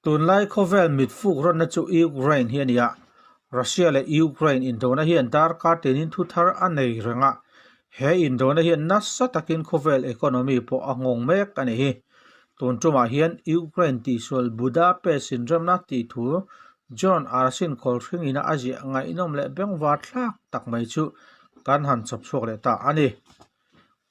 Tunlai khawvel mitfuk rawnna chu Ukraine hi a ni a, Russia leh Ukraine indona hian darkar tinin thu thar a nei reng a, he indona hian nasa takin khawvel economy pawh a nghawng mek a ni hi. Tun tumah hian Ukraine tihsual Budapest inremna tih thu John Arsin Kawlhring ina a ziah ngaihnawm leh bengvar thlak tak mai chu kan han chawp chhuak leh ta a ni.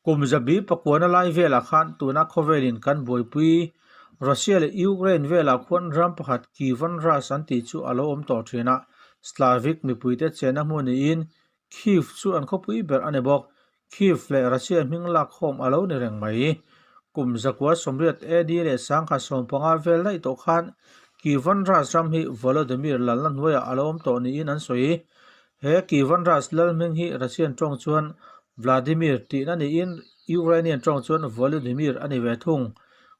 Kum zabi pakuana lai velah khan tuna khawvelin kan buaipui Russia leh Ukraine velah khuan ram pakhat Kievan Rus an tih chu a lo awm tawh thin a, Slavic mipuite chenna hmun niin Kyiv chu an khawpui ber a ni bawk. Kyiv leh Russia hming lak khawm a lo ni reng mai. Kum 1980 AD leh 1015 vel daih tawh khan Kievan Rus ram hi Volodymyr lalna hnuaiah a lo awm tawh niin an sawi. He Kievan Rus lal hming hi Russian tawng chuan Vladimir tihna niin Ukrainian tawng chuan Volodymyr a ni ve thung.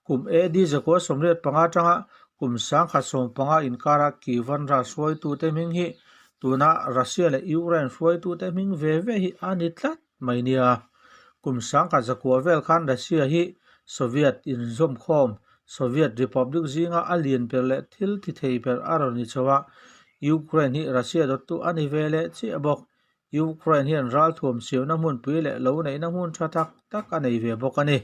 Kum AD 1985 atanga kum 1015 inkara Kievan Rus hruaitute hming hi tuna Russia leh Ukraine hruaitute hming ve ve hi a ni tlat mai nia. Kum 1900 vel khan Russia hi Soviet inzawmkhawm Soviet Republic zinga a lian ber leh thil ti thei ber a rawn ni chho a, Ukraine hi Russia dawttu a ni ve leh chiah bawk. Ukraine hian ralthuam siamna hmunpui leh lo neihna hmun tha tak tak a nei ve bawk a ni.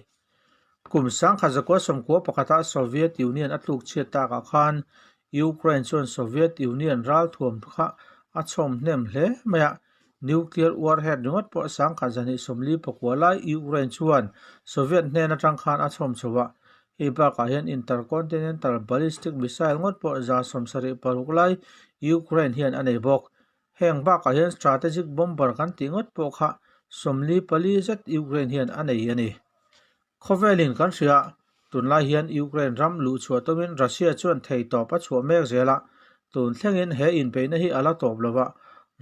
Kum 1991 a Soviet Union a tluk chhiat takah khan Ukraine chuan Soviet Union ralthuam kha a chhawm hnem hle mai a, nuclear warhead ringawt pawh 1249 lai Ukraine chuan Soviet hnen atang khan a chhawm chho a, hei bakah hian intercontinental ballistic missile ngawt pawh 76 lai Ukraine hian a nei bawk. Heng bakah hian strategic bomber kan tih ngawt pawh kha 44 zet Ukraine hian a nei a ni. Khawvelin kan hria, tunlai hian Ukraine ram luh chhuah tumin Russia chuan thei tawp a chhuah mek zel a, tun thlengin he inbeihna hi a la tawp lo va,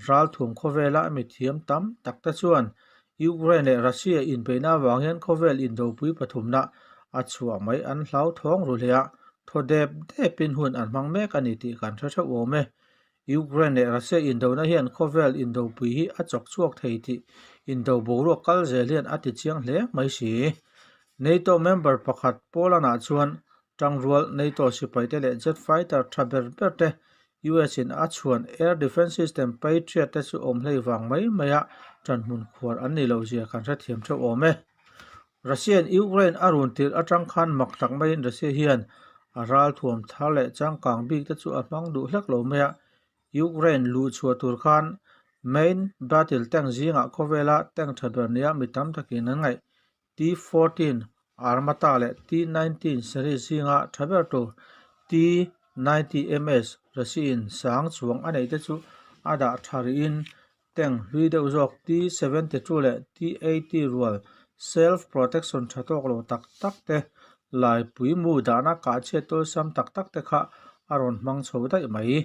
ralthum khawvela mithiam tam tak te chuan Ukraine leh Russia inbeihna avang hian khawvel indopui pathumna a chhuah mai an hlauthawng ru hle a, thaw dep depin hun an hmang mek a ni tih kan hre theuh awm e. Ukraine leh Russia indona hian khawvel indopui hi a chawk chhuak thei tih indo boruak kal zel hian a ti chiang hle mai si. NATO member pakhat Poland-ah chuan tangrual NATO sipaite leh jet fighter tha ber ber te US in a chhuan air defence system Patriot te chu awm hlei vang mai maia tanhmun khuar an nih loh zia kan hrethiam theuh awm e. Russia-in Ukraine a run tirh atang khan mak tak maiin Russia hian a ralthuam thar leh changkang bik te chu a hmang duh hlek lo mai a. Ukraine luh chhuah tur khan main battle tank zingah khawvela tank tha ber nia mi tam takin an ngaih T-14 Armata leh T-19 series zinga tha ber tur T-90 MS Russia-in sang chuang a neih te chu a dah tha rihin Tank hlui deuh zawk T-72 leh T-80 rual self protection tha tawk lo tak tak te, laipui mu dahna kah chhiat tawlsam tak tak te kha a rawn hmang chho daih mai.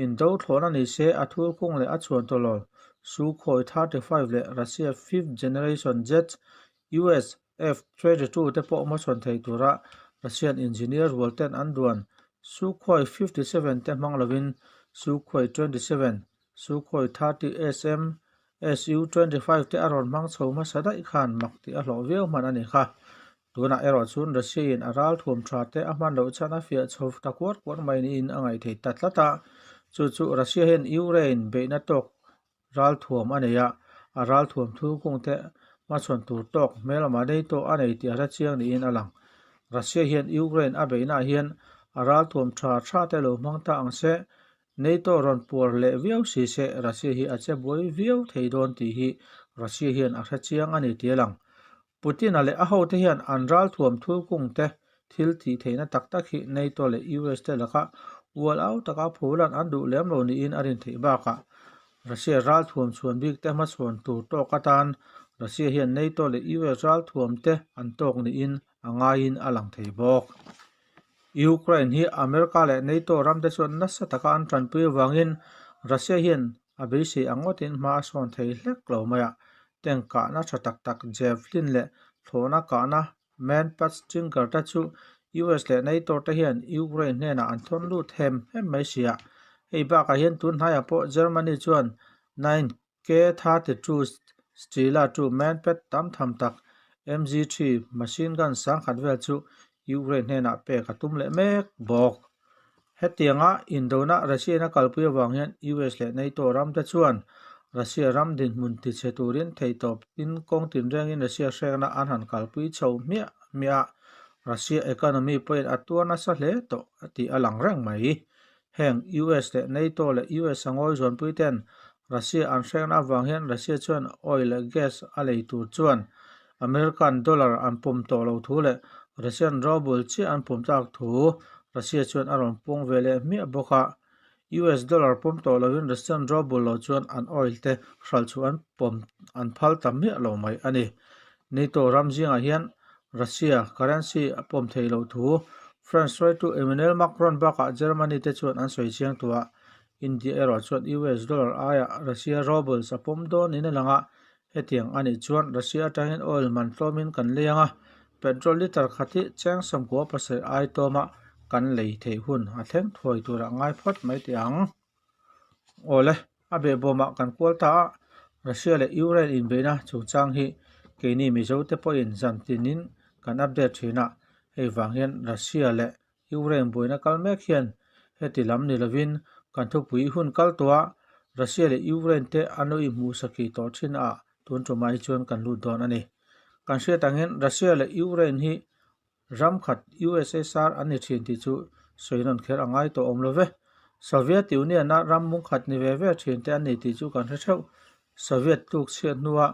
Indo thlawhna ni se a thulkhung leh a chhuan tawlawl Sukhoi 35 leh Russia fifth generation jets US F-32 te pawh hmachhawn thei tura Russian engineer rual ten an duan Sukhoi 57 te hmang lovin Sukhoi 27 Sukhoi 30 SM, Su 25 te a rawn hmang chho hmasa daih khan mak tih a hlawh viau hman a ni kha. Tunah erawh chuan Russia in a ralthuam tha te a hman loh chhan a fiah chho ta kuar kuar mai niin a ngaih theih ta tlat a. Chu chu Russia hian Ukraine beihna tawk ralthuam a nei a, a ralthuam thulkhung te hmachhawn tur tawk hmelma nei tawh a nei tih a hre chiang niin a lang. Russia hian Ukraine a beihnaah hian a ralthuam tha tha te lo hmang ta ang se, NATO rawn puar leh viau si se Russia hi a che buai viau thei dawn tih hi Russia hian a hre chiang a ni tih a lang. Putin-a leh a hote hian an ralthuam thulkung te thil tih theihna tak tak hi NATO leh US te laka ual au taka phulan an duh lem lo niin a rin theih bakah Russia ralthuam chhuan bik te hmachhawn tur tawk atan Russia hian NATO leh US ralthuam te an tawk niin a ngaiin a lang thei bawk. Ukraine hi America leh NATO ramte chuan nasa taka an tanpui avangin Russia hian a beisei ang ngawtin hma a sawn thei hlek lo mai a. Tank kahna tha tak tak Javelin leh thlawhna kahna Manpads Stinger te chu US leh NATO te hian Ukraine hnenah an thawn lut hem hem mai si a. Hei bakah hian tun hnaiah pawh Germany chuan 9K32 Strela chu Manpad tam tham tak MG3 machine gun sangkhat vel chu Ukraine hnenah pek a tum leh mek bawk. Hetianga indona Russia-in a kalpui avang hian US leh NATO ramte chuan Russia ram dinhmun tichhe turin theihtawpin kawng tinrengin Russia hrekna an han kalpui chho hmiah hmiah a, Russia economy pawhin a tuar nasa hle tawh tih a lang reng mai. Heng US leh NATO leh US a ngawi zawnpui ten Russia an hrekna avang hian Russia chuan oil leh gas a lei tur chuan American dollar an pawm tawh lo thu leh Russian ruble chiah an pawm tak thu Russia chuan a rawn pawng ve leh hmiah bawk a. US dollar pawm tawh loin Russian ruble lo chuan an oil te hralh chhuah an pawm an phal ta miah lo mai a ni. NATO ram zingah hian Russia currency a pawm theih loh thu France hruaitu Emmanuel Macron bakah Germany te chuan an sawi chiang tawh a. India erawh chuan US dollar aiah Russia rubles a pawm dawn in a lang a, Hetiang a nih chuan Russia atangin oil man tlawmin kan lei ang a, petrol litre khat hi cheng 97 ai tawma kan lei theih hun a thleng thuai turah ngai phawt mai teh ang. Awle, a behbawmah kan kual ta a, Russia leh Ukraine inbeihna chungchang hi keini Mizote pawhin zan tinin kan update thin a, hei vang hian Russia leh Ukraine buaina kal mek hian heti lam ni lovin kan thupui hun kal tawh a, Russia leh Ukraine te an lo inhmuhsakih tawh thin a, tun tumah hi chuan kan lut dawn a ni. Kan hriat angin Russia leh Ukraine hi ram khat USSR an ni thin tih chu sawi nawn kher a ngai tawh awm lo ve. Soviet Union-a ram mungkhat ni ve ve thin te an ni tih chu kan hre theuh. Soviet tluk chhiat hnua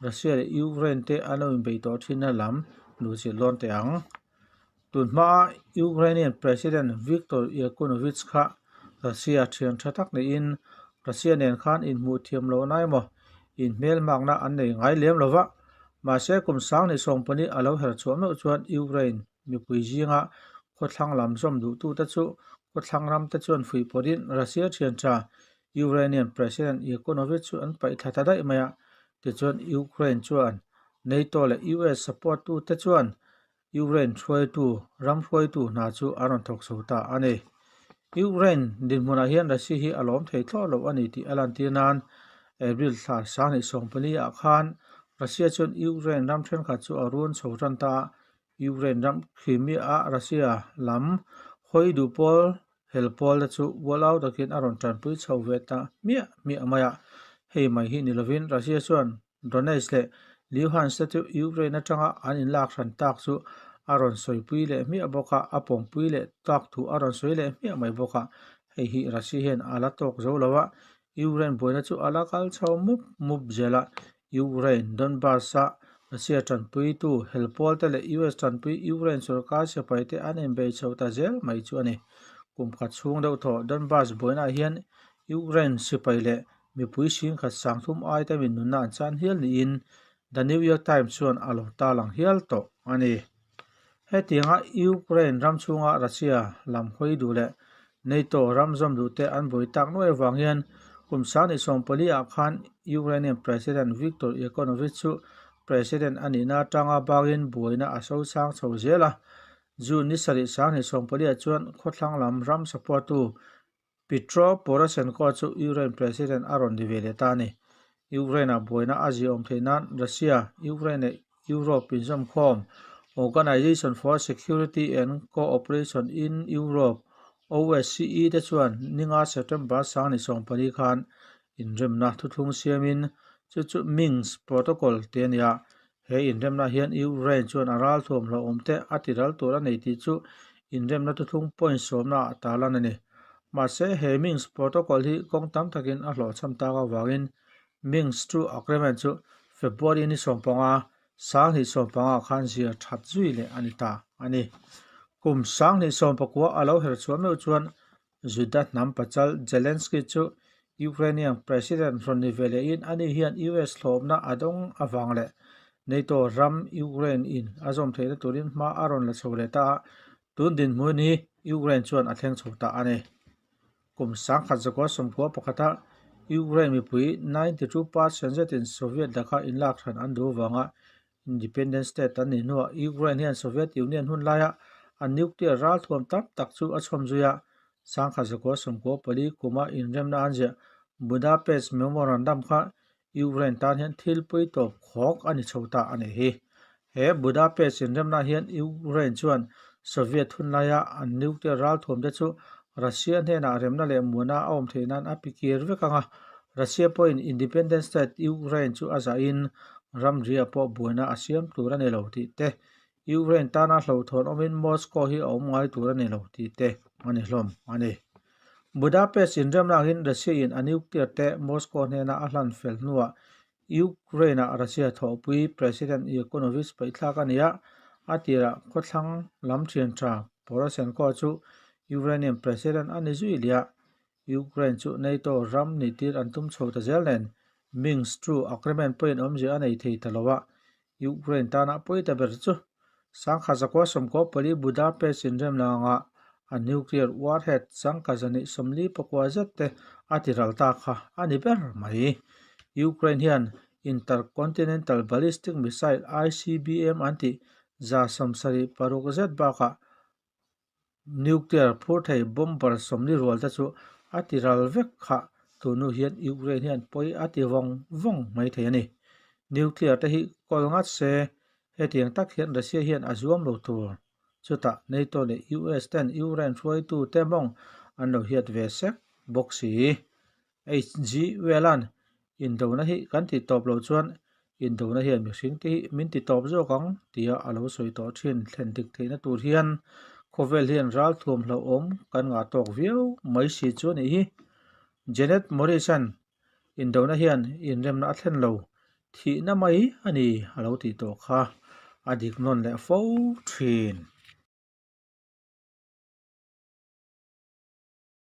Russia leh Ukraine te an lo inbei tawh thinna lam luhchilh dawn teh ang. Tun hmaa Ukrainian President Viktor Yanukovych kha Russia thian tha tak niin Russia nen khan inhmuh thiam lohna emaw inhmelmakna an nei ngai lem lo va, mahse kum 2020 a lo her chhuah meuh chuan Ukraine mipui zinga khawthlang lam zawm duhtute chu khawthlang ramte chuan fuihpawrhin Russia thian tha Ukrainian President Yanukovych chu an paih thla ta daih mai a, tichuan Ukraine chuan NATO leh US support tute chuan Ukraine hruaitu, ram hruaitu hna chu a rawn thawk chho ta a ni. Ukraine dinhmunah hian Russia hi a lawm thei thlawh lo a ni tih a lantir nan April thla 2024 ah khan Russia chuan Ukraine ram thenkhat chu a run chho tan ta a, Ukraine ram Crimea ah Russia lam hawi duh pawl hel pawl te chu ualau takin a rawn tanpui chho ve ta hmiah hmiah mai a. Hei mai hi ni lovin Russia chuan Donetsk leh Luhansk te chu Ukraine atanga an inlak hran tak chu a rawn sawipui leh hmiah bawk a, a pawmpui leh tak thu a rawn sawi leh hmiah mai bawk a. Hei hi Russia hian a la tawk zo lo a, Ukraine buaina chu a la kal chho mup mup zel a. Ukraine Donbas-a Russia tanpuitu hel pawl te leh US tanpui Ukraine sorkar sipai te an inbei chho ta zel mai chu a ni. Kum khat chhung deuh thaw Donbas buainaah hian Ukraine sipai leh Mipui singkhat sangthum ai te min nunna an chan hial niin The New York Times chuan a lo tarlang hial tawh a ni. Hetianga Ukraine ram chhunga Russia lam hawi duh leh NATO ram zawm duh te an buai tak nuai avang hian kum 2014 ah khan Ukrainian President Viktor Yanukovych chu President a nihna atanga bakin buaina a sosang chho zel a. June ni sarih 2014 ah chuan khawthlang lam ram support tu Petro Poroshenko chu Ukraine President a rawn ni ve leh ta a ni. Ukraine-ah buaina a ziaawm theih nan Russia, Ukraine leh Europe inzawmkhawm Organization for Security and Co-operation in Europe, OSCE, te chuan ninga September 2024 khan inremna thuthlung siamin chu chu Minsk Protocol tih a ni a. He inremna hian Ukraine chuan a ralthuam hlauhawm te a tiral tur a nei tih chu inremna thuthlung point sawmna ah tarlan a ni. Mahse, he Minsk Protocol hi kawng tam takin a hlawhchham tak avangin Minsk II Agreement chu February ni 15, 2015 khan zir that zui leh a ni ta a ni. Kum 2019 a lo her chhuah meuh chuan Juda hnam pachal Zelensky chu Ukrainian President rawn ni ve lehin ani hian US hlawmna a dawng avang leh NATO ram Ukraine in a zawm theihna turin hma a rawn la chho leh ta a, tun dinhmun hi Ukraine chuan a thleng chho ta a ni. Kum 1991 a Ukraine mipui 92% zetin Soviet laka inlak hran an duh avanga Independent state an nih hnuah Ukraine hian Soviet Union hun laia an nuclear ralthuam tam tak chu a chhawm zui a, 1994 kuma inremna an ziah Budapest Memorandum kha Ukraine tan hian thil pui tawp khawk a ni chho ta a nih hi. He Budapest inremna hian Ukraine chuan Soviet hun laia an nuclear ralthuam te chu Russia hnenah remna leh muana a awm theih nan a pi kir vek ang a, Russia pawhin independent state Ukraine chu a zahin ramria pawh buaina a siam tur a ni lo tih te, Ukraine tana hlauhthawn awmin Moscow hi a awm ngai tur a ni lo tih te a ni hlawm a ni. Budapest inremna angin Russia in a nuclear te Moscow hnena a hlan fel hnuah Ukraine-ah Russia thawhpui President Yanukovych paihthlak a ni a, a tirah khawthlang lam thian tha Poroshenko chu Ukrainian President a ni zui leh a, Ukraine chu NATO ram ni tir an tum chho ta zel nen Minsk II Agreement pawhin awmzia a nei thei ta lo a, Ukraine tana pawi ta ber chu sangkhat zakua sawmkaw pali Budapest inremna anga a nuclear warhead sangkhat zahnih 44 zet te a ti ral ta kha a ni ber mai. Ukraine hian Intercontinental Ballistic Missile, ICBM, an tih 76 zet bakah Nuclear phur thei bomber 40 rual te chu a ti ral vek kha tunu hian Ukraine hian pawi a ti vawng vawng mai thei a ni. Nuclear te hi kawl ngat se hetiang tak hian Russia hian a zuam lo tur. Chutah NATO leh US ten Ukraine hruaitu te mawng an lo hiat ve sek bawk si. HG Whelan, Indona hi kan tih tawp loh chuan Indona hian mihring te hi min ti tawp zawk ang tia a lo sawi tawh thin thlen dik theihna tur hian khawvel hian ralthuam hlauhawm kan ngah tawk viau mai si chu a nih hi. Janet Morrison, Indona hian inremna a thlen lo thihna mai a ni a lo tih tawh kha a dik nawn leh fo thin.